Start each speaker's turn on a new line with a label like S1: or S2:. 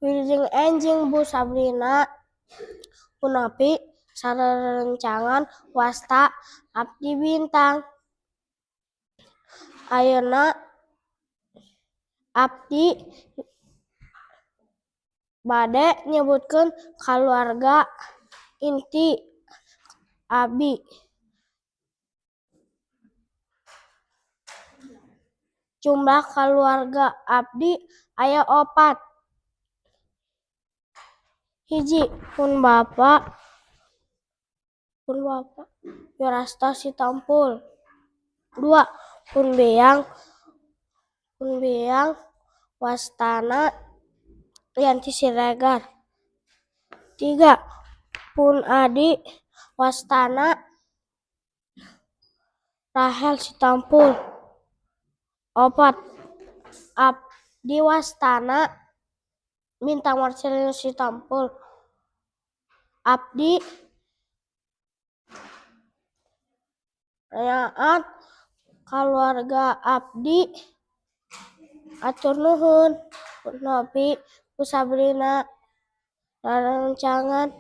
S1: Wilujeng enjing Bu Sabrina, Bu Nopi, sarerencangan wasta abdi Bintang. Ayeuna abdi bade nyebutkeun kaluarga inti abi. Jumlah kaluarga abdi aya opat. Hiji, pun bapa Yurasta Sitompul. Dua, pun biang wastana Yanti Siregar. Tiga, pun adi wastana Rahel Sitompul. Opat, abdi wastana Bintang Marcelino Sitompul. Abdi nyaat kaluarga abdi atur nuhun Bu Nopi, Bu Sabrina, rerencangan.